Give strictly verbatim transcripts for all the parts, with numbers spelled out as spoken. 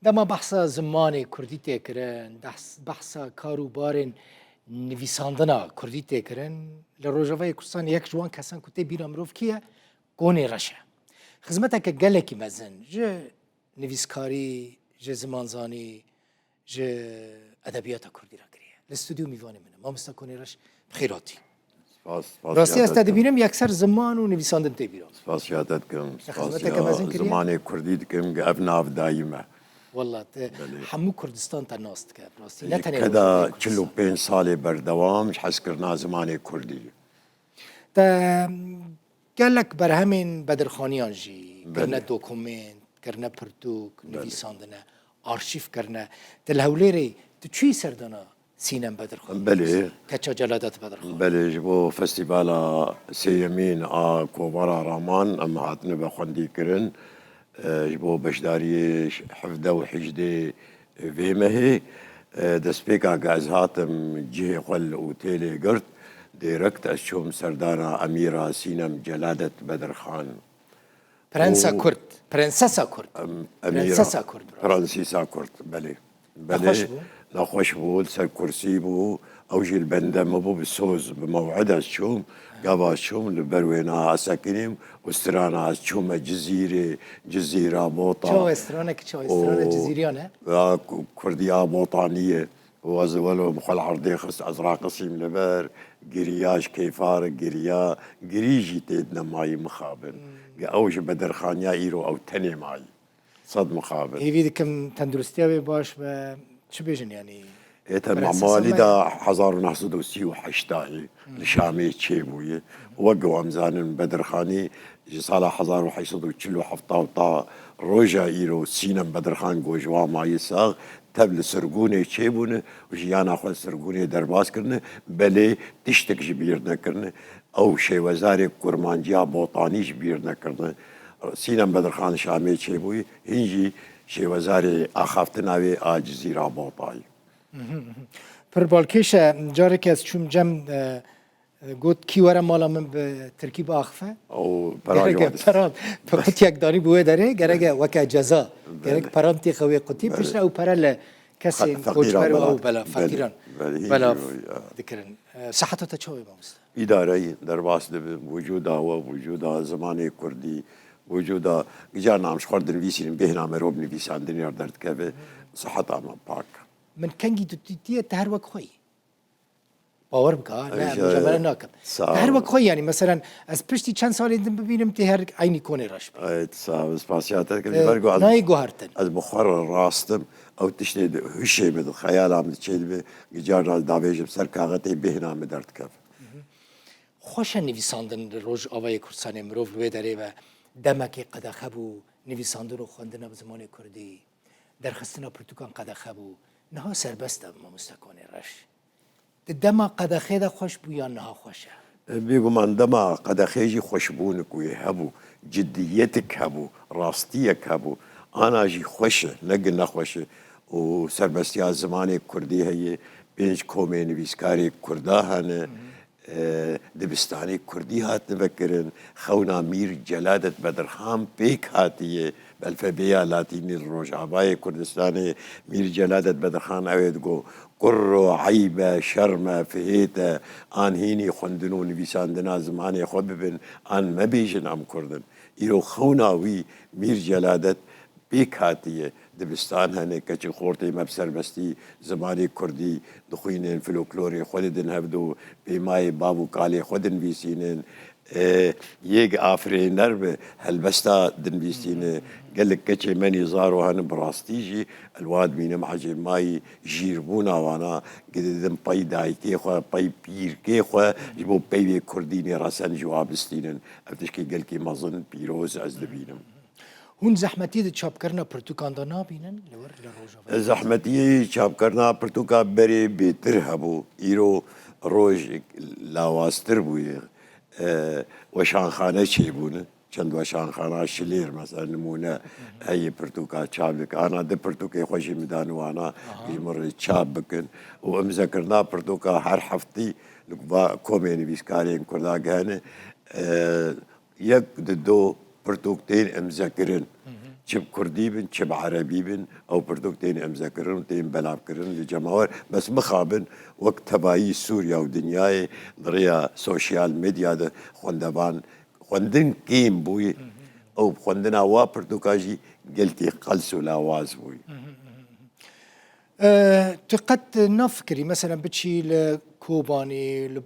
Dema behsa zimanê kurdî tê kirin, dehs-, behsa kar û barên nivîsandina kurdî tê kirin, li Rojavayê Kurdistanê yek ji wan kesan ku tê bîra mirov kî ye? Konê Reş e. Xizmeteke gelekî mezin ji nivîskarî, ji zimanzanî, ji edebiyata kurdî re kiriye. Li stûdyo mîvanê min e. Mamosta Konê Reş, bi xêr hatî. Spas, spas Rastî ya ez te te dikim. Dibînim yekser ziman û nivîsandin tê bîra. Spas ya te dikim. Te Spas xizmeteke ya mezin kiriye. Zimanê kurdî dikim, ev nav dayî me. Walla te Belê. Hemû Kurdistan te nas dike. Rastî ne Ji tenê keda Rojavayê Kurdistan. Çil û pênc salê berdewam ji hezkirina zimanê kurdî. Te gelek berhemên Bedirxaniyan jî Belê. Kirine dokument, kirine pirtûk, Belê. Nivîsandine, arşîv kirine. Te li Hewlêrê tu çûyî serdana Sînem Bedirxan? Belê. Keça Celadet Bedirxan. Belê, ji bo festîvala sêyemîn a Kovara Raman em hatine vexwendîkirin. E, ji bo beşdariyê hevdeh û hejdê vê mehê, e, destpêka ku ez hatim cihê xwe li otêlê girt, direkt ez çûm serdana Emîra Sînem Celadet Bedirxan. Prensa Û Kurd, Prensesa Kurd. Em-, Emîra, Prensesa Kurd, rast. Prensesa Kurd, belê. Belê, Nexweş bû? Nexweş bû, li ser kursî bû. Ew jî li benda min bû, bi soz, bi mew'id ez çûm. Gava ez çûm, li ber wêna ez sekinîm û strana ez çûme Cizîrê, Cizîra Bota. Çawa stranekî, çawa strana Û Cizîriyan e? Ya, ku-, Kurdiya Botanî ye. Û ez welo bi xwe li erdê xist, ez raqisîm li ber, giriya ji kêfa re giriya, girî jî tê nemayî mixabin. Hmm. Ge ew ji Bedirxaniya îro ew tenê mayî. Sed mixabin. Hêvî dikim tenduristiya wê baş be, çi bêjin yanî? Ê te Prensesa Mamalî me de ye. Hezar û neh sed û sî û heşt dayê li Şamê çêbûye. Wek ku em zanin Bedirxanî ji sala hezar û heşt sed û çil û heft ta roja îro Sînem Bedirxan ku ji wan mayî sax tev li sirgûnê çêbûne û jiyana xwe li sirgûnê derbas kirine, belê tiştek ji bîr nekirine. Ew şêwezarê kurmanciya Botanî ji bîr nekirine. Sînem Bedirxan Şamê çêbûyî, hîn jî şêwezarê axaftina wê a Cizîra Botayî. Pir balkêş e. Carek ez çûm cem, e, e, got, "Kî were mala min bi tirkî biaxife?" Ew pera Gerek ji wan dist. Pera, pera yekdanî bi wê derê, gerek e weke ceza. Belê. Gerek peran têxe wê qutî, Belê. Piştre ew pere li kesên Fe-, feqîran koçber û belav. Ew bela, Belê, feqîran belê, hîn belav jî, ya. Dikirin. E, siheta te çawa ye, mamoste? Îdareyî derbas dibim, wicûda we, wicûda zimanê kurdî, wicûda, gicanan ji xwe dinivîsînim, bêhna merov nivîsandinê re derdikeve, siheta me pak. Min kengî tu dîtiye, te her wek xwe yî. Bawer bike, ha, ne, Rica mujamele nakim. Sağ Te her ol. Wek xwe yî, yanî, meselen, ez piştî çend salên din bibînim, tê her eynî Konê Reş bî. Evet, sağ ol, spasiya te dikim. Ee, Ji ber ku ez, nayê guhartin. Ez bi xwe re rast im, ew tiştê di hişê min, di xeyala min diçê dibe, gicanan davêjim ser kaxetê bêhna min derdikeve. Xweş e nivîsandin li Rojavayê Kurdistanê, mirov li wê derê be demekê qedexe bû, nivîsandin û xwendina bi zimanê kurdî, derxistina pirtûkan qedexe bû. Niha serbest e, mamoste Konê Reş. Di dema qedexê de xweş bû yan niha xweş e? Bêguman dema qedexê jî xweşbûnik wê hebû, ciddiyetik hebû, rastiyek hebû. Ana jî xweş e, ne gi nexweş e. Û serbestiya zimanê kurdî heye, pênc komê nivîskarê kurda hene. Hı hı. E, dibistanê kurdî hatine vekirin, xewna Mîr Celadet Bedirxan pêk hatiye, bi elfebeya latînî li Rojavayê Kurdistanê. Mîr Celadet Bedirxan ew ê digo, "Kurro eyb e, şerm e, fihêt e, an hînî xwendin û nivîsandina zimanê xwe bibin, an mebêjin em kurd in." Îro xewna wî Mîr Celadet pêk hatiye. Dibistan hene, keçê xortê me bi serbestî zimanê kurdî dixwînin, folklorê xwe didin hevdû, pêmayê bav û kalê xwe dinivîsînin. E, yek afirêner bi helbesta dinivîsîne. Gelek keçê me nêzaro hene, bi rastî jî li wan dibînim ecêb mayî jîrbûna wana, gididin pey dayikê xwe, pey pîrkê xwe ji bo peyvê kurdî nêresen ji wan bistînin. Ev tişkê gelkî mezin, pîroz ez dibînim. Hûn zehmetî di çapkirina pirtûkan de nabînin li wir li Rojavayê? Zehmetiyê çapkirina pirtûka berê bêtir hebû. Îro roj lawaztir bûye. E, weşanxane çêbûne. Çend weşanxana Şilêr, mesela, nimûne heye pirtûka çap dike. Ana di pirtûkê xwe jî min dan wana, Aha. ji min re çap bikin. Û imzekirina pirtûka her heftî li va komê nivîskarên kurda gihene. E, Yek di do pirtûk tên imzekirin. Hı hı. çi bi kurdî bin, çi bi erebî bin, ew pirtûk tên îmzekirin û tên belavkirin li cemawer. Bes mixabin wek tevayî Sûriya û dinyayê di rêya sosyal medya de xwendevan, xwendin kêm bûyî. Ew bi xwendina wa pirtûka jî gelkî qels û lawaz bûyî. E, tu qet nafikirî, mesela biçî li Kobanê, li,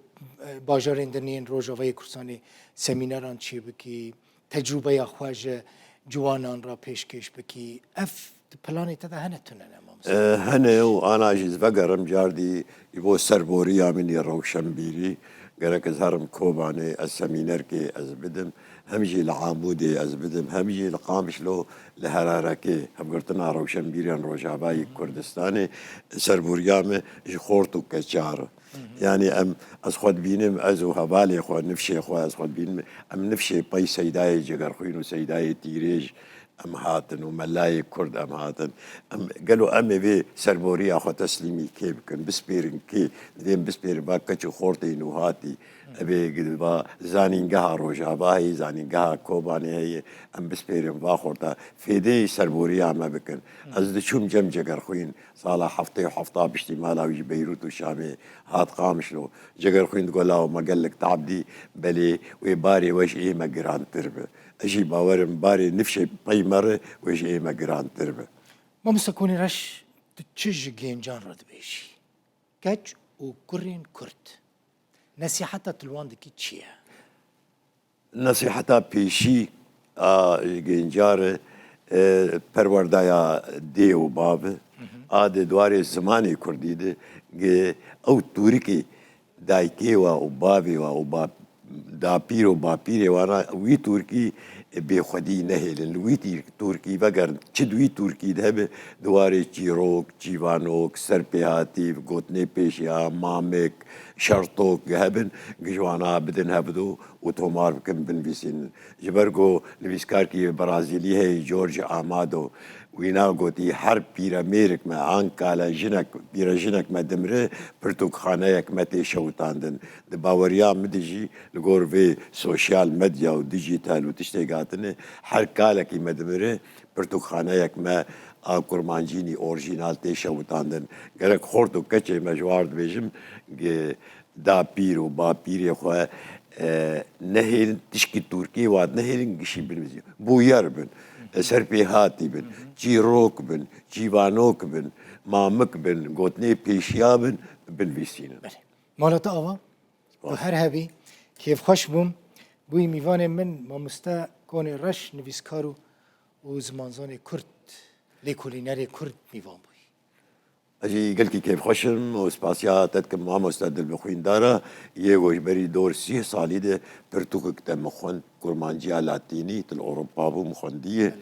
e, bajarên din yên Rojavayê Kurdistanê semîneran çêbikî, tecrûbeya xwe ji ciwanan re pêşkêş bikî? Ev di planê te de hene tune ne, mamoste? E, hene û ana jî ez vegerim cardî ji bo serboriya min yê rewşenbîrî, gerek ez herim Kobanê, ez semînerkê ez bidim, hem jî li Amûdê ez bidim, hem jî li Qamişlo, li Herarekê, Hevgirtina Rewşenbîrên Rojavayî Kurdistanê, serboriya me ji xort û keçar. Yanî em, ez xwe dibînim, ez û hevalê xwe, nifşê xwe, ez xwe dibînim, em nifşê pey Seydayê Cegerxwîn û Seydayê Tîrêj em hatin û Melayê Kurd em hatin. Em, gelo em ê vê serboriya xwe teslîmî kê bikin, bispêrin kê? Divê em bispêrin va keç û xortê nûhatî. Evê gi-, va zanîngeha Rojava heye, zanîngeha Kobanê heye, em bispêrin va xorta. Fêdeyê serboriya me bikin. Ez diçûm cem Cegerxwîn, sala heftê û hefta piştî mala wî ji Beyrût û Şamê hat Qamişlo. Cegerxwîn digot, lawo me gelek tab dî, belê wê barê we ji ê me girantir bi. Ez jî bawerim barê nifşê pey me re wê ji ê me girantir bi. Mamoste Konî Reş, tu çi ji gêncan re dibêjî? Keç û kurên Kurd. Nesîheta tu li wan dikî çi ye? Nesîheta pêşî a gênca re, e, perwerdaya dê û bav e. A di dwarê zimanê kurdî de, gi ew tûrikê dayikê wa û bavê wa û ba-, dapîr û bapîrê wana wî tûrkî bêxwedî nehêlin. Li wî tîr-, tûrkî vegerin, çi di wî tûrkî de hebe, di warê çîrok, çîvanok, serpêhatî, gotinê pêşiya, mamik, şertok hebin, gi ji wana bidin hevdu û tomar bikin, binivîsînin. Ji ber ku nivîskarkî Brazîlî heye, Jorge Amado, wîna gotî, her pîremêrik me, an kale jinek, pîrejinek me dimire, pirtûkxaneyek me tê şewitandin. Di baweriya min de jî li gor vê sosyal medya û dîjîtal û tiştê hatine, her kalekî me dimire, pirtûkxaneyek me a kurmancînî orjînal tê şewitandin. Gerek xort û keçê me ji war dibêjim, gi dapîr û bapîrê xwe, e, nehêlin, tişkî tûrkî wat nehêlin gişî binivîsînin. Bûyer bin, e, serpêhatî bin, çîrok bin, çîvanok bin, mamik bin, gotinê pêşiya bin, binivîsînin. Belê. Mala te ava? Tu her hebî. Kêfxweş bûm. Bûyî mîvanê min, mamoste Konê Reş, nivîskar û, û zimanzanê Kurd, lêkolînerê Kurd mîvan bûyî. Ez jî gelkî kêfxweş im û spasiya te dikim mamoste Dilbixwîn Dara, yê ku ji berî dor sîh salî de pirtûkek te min xwend, kurmanciya latînî, tu li Ewropa bû, min xwendiye.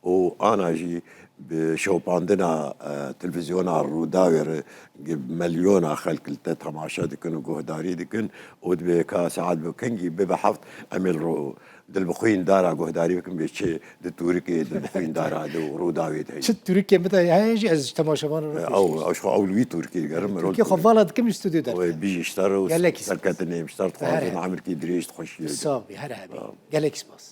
Û ana jî bi şopandina, e, televîzyona Rûdawê re gi-, milyona xelk li te temaşe dikin û guhdarî dikin û dibê ka saet bi kengî bibe heft, em ê li ro-, Dilbixwîn Dara guhdarî bikin, bê çi di tûrikê Dilbixwîn Dara de û Rûdawê de heye. Çi tûrikê min de heye jî ez ji temaşevanan re pêşkêş. Ew, ew ji xwe ew li wî tûrikê digerim. Tûrikê xwe vala dikim ji stûdyo derkeve. Wê bijî ji te re û serketinê ji te re dixwazin, emirkî dirêj, xweşiyê. Sax bî, her hebî. Gelekî spas.